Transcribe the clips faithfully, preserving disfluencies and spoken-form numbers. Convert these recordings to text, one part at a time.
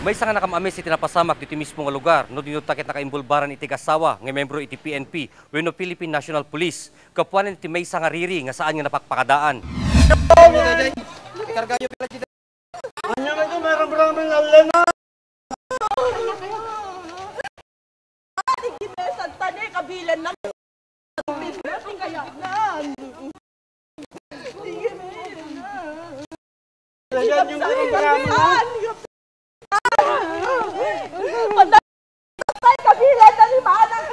Maysa nga nakam-ames iti napasamak ditoy mismo nga lugar, no dinutta ket nakaimbolbaran iti asawa nga membro iti P N P wenno Philippine National Police, gapuanan iti maysa nga riri nga saan nga napakpakadaan. Ania nga ito, meron pa lang allen na. Ay, ginesan tani, kabilan na. Kaya na. Sige, meron na. Ayan yung meron pa lang. Patay, kabilan na ni Manang.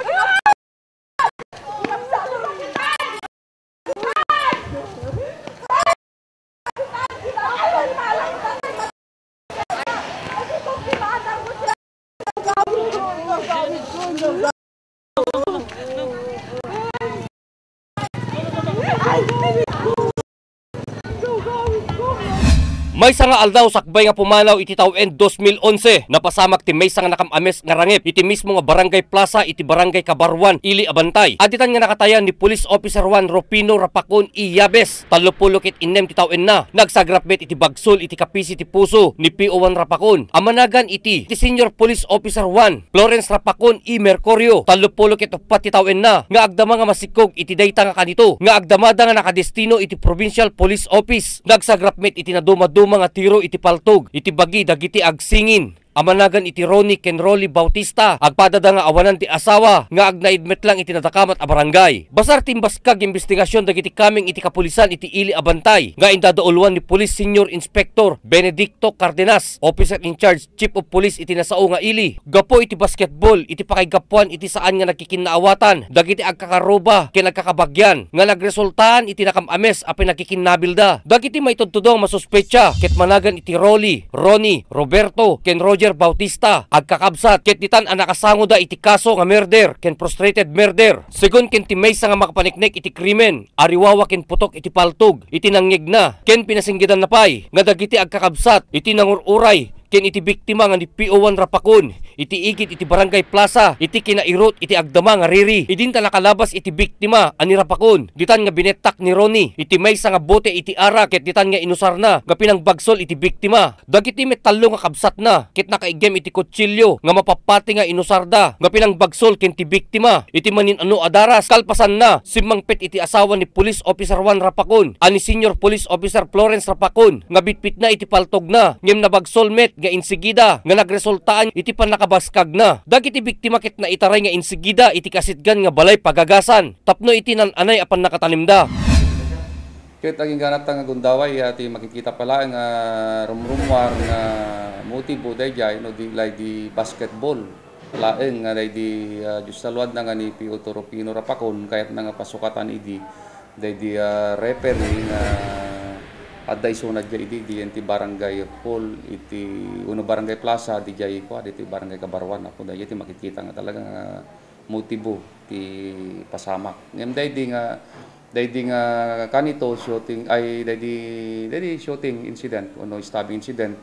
Maysa nga aldaw sakbay nga pumanaw iti tawen dos mil onse, napasamak ti maysa nga nakam-ames nga rangep iti mismo nga Barangay Plaza iti Barangay Kabaruan, Ili a Bantay. Aditan nga nakatayan ni Police Officer one Rufino Rapacon Iyabes, tallopulo ket innem ti tawenna, nga agsagrap met iti bagsol iti kapisi ti puso ni P O one Rapacon. Amanagan iti, ti Senior Police Officer one, Florence Rapacon E. Mercurio, tallopulo ket uppat ti tawenna, nga agdama nga masikkog iti dayta nga kanito, nga agdamada nga nakadestino iti Provincial Police Office, nga agsagrap met iti nadumaduma nga tiro iti paltog, iti bagi dagiti agsingin. Amanagan iti Ronnie ken Rolly Bautista, agpadada nga awanan ti asawa nga agnaed met lang iti nadakamat a barangay. Basar ti imbaskag nga imbestigasyon dagiti kameng iti kapulisan iti Ili a Bantay nga indauluan ni Police Senior Inspector Benedicto Cardenas, Officer in Charge, Chief of Police iti nasao nga ili, gapu iti basketball iti pakaigapuan iti saan nga nagkikinnaawatan dagiti agkakaruba ken agkakabagian nga nagresultaan iti nakam-ames a pinakikinnabilda. Dagiti maitudtudo nga masuspetsa ket managan iti Rolly, Ronnie, Roberto, ken Roger Bautista, agkakabsat ket ditan a nakasangoda iti kaso nga murder ken frustrated murder. Segun ken ti maysa nga makapaneknek iti krimen, ariwawa ken putok iti paltog iti nangngegna, ken pinasinggedanna pay nga dagiti agkakabsat iti nangur-uray ken iti biktima nga ni P O one Rapacon iti igid iti Barangay Plaza iti kinairut iti agdama nga riri. Idinta nakalabas iti biktima a ni Rapacon ditan nga binettak ni Ronnie iti maysa nga bote iti arak ket ditan nga inusarna nga pinangbagsol iti biktima. Dagiti met tallo nga kabsatna ket nakaiggem iti kutsilio nga mapappati nga inusarda nga pinangbagsol ken ti biktima iti manin-ano a daras. Kalpasanna, simmangpet iti asawa ni Police Officer one Rapacon a ni Senior Police Officer Florence Rapacon nga bitbitna iti paltogna ngem nabagsol met nga insigida nga nagresultaan iti pannakabaskagna. Dagiti biktima ket naitaray nga insigida iti kasitgan nga balay pagagasan tapno iti nan-anay a pannakatanimda. Ket agingga nata nga gundaway, a, ti makikita pay laeng nga rumrummuar nga motibo daydiay no di lay di basketball laeng nga daydi, a, Diyos saluadna nga ni Pio Toropino Rapacon, kayatna nga pasukatan idi daydi, a, referee nga adda isuna diay idi, diay ti barangay hall iti, wenno barangay plaza, diay kua, ditoy barangay Kabaruan. Apo, daydiay ti makikita nga talaga nga motibo ti pasamak. Ngem daydi nga, daydi nga kanito, shooting, ay, daydi, daydi shooting incident, wenno stabbing incident,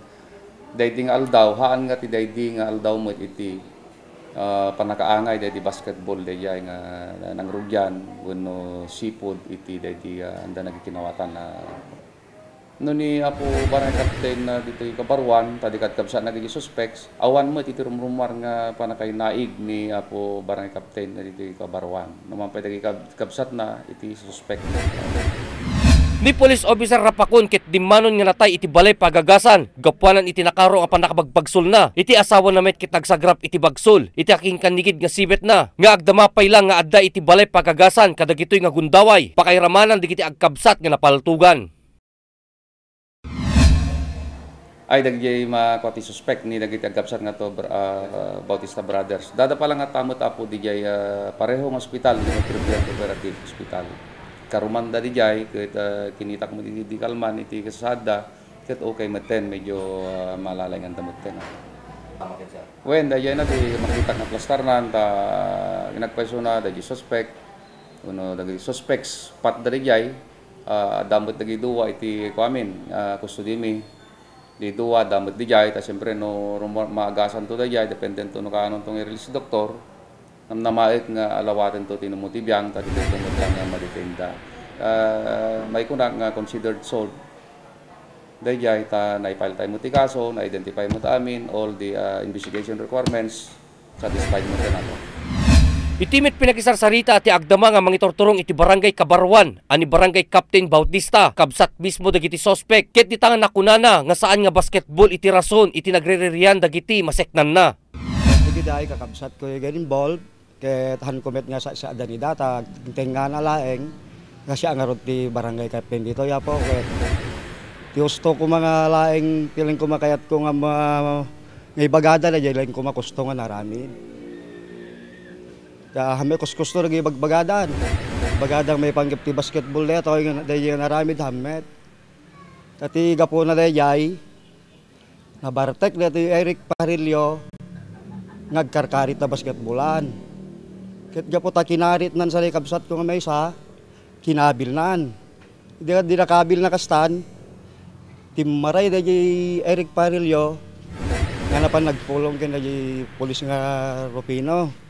daydi nga aldaw, haan nga ti daydi nga aldaw met iti, ah, pannakaangay daydi basketball, daydiay nga nangrugian, wenno seafood iti daydi, ah, anda nagkikinawatan a No ni Apo Barangay Captain na ditoy Kabaruan, ta di kadkabsatna dagiti suspects, awan met iti rumrummuar nga pannakainaig ni Apo Barangay Captain na ditoy Kabaruan. Naman pay dagiti kab-, kabsatna iti suspect. Ni Police Officer Rapacon ket dimmanon nga natay iti balay pagagasan gapuanan iti nakaro nga pannakabagbagsolna. Iti asawana met ket nagsagrap iti bagsol iti akinkannigid nga sibetna nga agdama pay lang nga adda iti balay pagagasan kadagitoy nga gundaway. Pakairamanan dagiti agkabsat nga napaltugan. Ay, dagiti makua ti suspek ni dagiti agkabsat nga to, br-, ah, Bautista Brothers. Dada pa lang nga tamot, Apo, didiay, ah, pareho nga ospital, ni Triplian Cooperative Hospital. Karumanda didiay, ket, ah, kinitak mo di, di kalman iti kasasaadda, ket okay metten, medyo, ah, malalainganda metten, ah. Tama ket, sir. Wen, daydiay na ti makita nga plastarnan, ta inagpaysona, daydiay suspek, uno, dagiti suspects, pat daydiay, ah, adda met dagiti dua iti kuamin, ah, custody mi. Di dua, adda met didiay, ta siyempre, no, rumor-, maagasanto didiay, dependento no kaanonto nga i-release ti doktor, namnamaek nga alawatento ti inummo ti biang, ta ditoyto met lang nga madetainda. Ah, maikunak nga considered solved. Daydiay ta naipile tayo met ti kaso, na-identify met amin all the, ah, investigation requirements, satisfied met kanato. Iti met pinakisarsarita ti agdama nga mangiturturong iti Barangay Kabaruan a ni Barangay Captain Bautista, kabsat mismo dagiti suspek, ket dita nga nakunana nga saan nga basketball iti rason iti nagreririan dagiti maseknanna. Dagiti ay kakabsat ko nga involved, ket hanko met nga sa, sa danida ta tengngana laeng nga siya ngarud ti barangay captain ditoy, Apo, ket ti usto ko nga laeng ti laeng ko makayat ko nga ma-, nga ibagada na diay laeng ko makusto nga naramid. Ta, ha, may kuskusto dagiti bagbagadan. Bagadang may panggep ti basketball daytoy nga, daydiay nga naramid, hammet. Ta ti gapuna daydiay, nabartek daytoy Eric Parillo nga agkarkarit ta basketballan. Ket gapu ta kinaritnan sa kabsat ko nga maysa, kinabilnan. Di, di nakabil na kastan, timmaray daydiay Eric Parillo nga napan nagpulong ken daydiay pulis nga Rufino.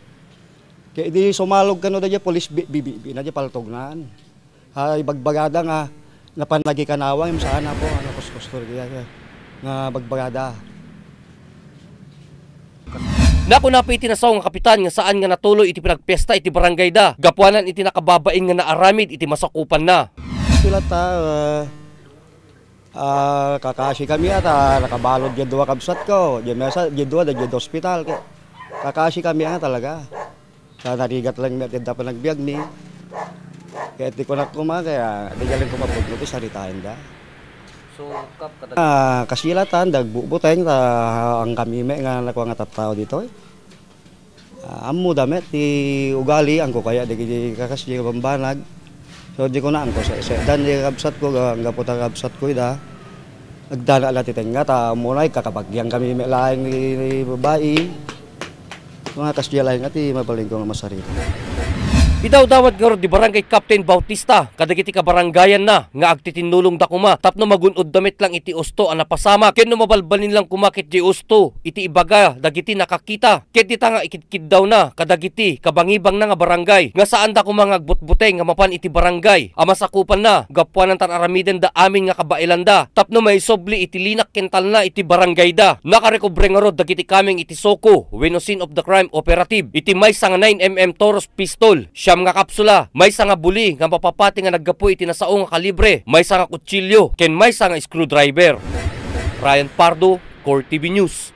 Ket idi sumalog kano daydiay pulis, bi-, bi-, bi-, bi-, na di paltognan. Ha, ibagbagada nga napan nagikanawa, ngem saan, Apo, a nakuskusto daydiay nga bagbagada. Nakuna pay iti nasao nga kapitan nga saan nga natuloy iti pinagpiesta iti barangayda, gapuanan iti nakababain nga naaramid iti masakupanna. Sila ta, ah, ah, kakasi kami a ta nakabalud diay dua kabsat ko. Diay maysa, diay dua, diay ospital. Kaya kakasi kami a talaga. Ta narigat lang met ti adda panagbiag mi. Kaya ti kunak koma, kaya di galing ko mapudno ti saritaenda. So, Kap, kadag- Ah, kasilatan, dagbubuteng, ta ang kami met nga nakua nga tattao ditoy. Ah, ammo da met ti ugali, angko kaya dagiti kakasdi nga bambanag. So, di ko na angko sa, sa, dan di kabsat ko, ga-, anggapo ta kabsat ko ida. Nagdala la ti tengnga, ta ammo na, ikakabagian kami met laeng ni, ni babai. Mga kasdi laeng nga ti mabalin ko nga masarita. Idawdawat ngarud di Barangay Captain Bautista kadagiti kabarangayanna nga agtitinnulongda koma tapno magun-odda met lang iti usto a napasamak ken no mabalbalin lang koma ket di usto iti ibaga dagiti nakakita ket dita nga ikidkiddawna kadagiti kabangibangna nga barangay nga saanda koma nga agbutbuteng nga mapan iti barangay a masakupanna gapuanan ta aramidenda amin nga kabaelanda tapno maisubli iti linak ken talna iti barangayda. Nakarekobre ngarud dagiti kameng iti SOCO wenno Scene of the Crime Operative iti maysa nga nine M M Taurus pistol, siam nga kapsula, maysa nga buli nga mapapati nga naggapu iti nasao nga kalibre, maysa nga kutsilio, ken maysa nga screwdriver. Ryan Pardo, Core T V News.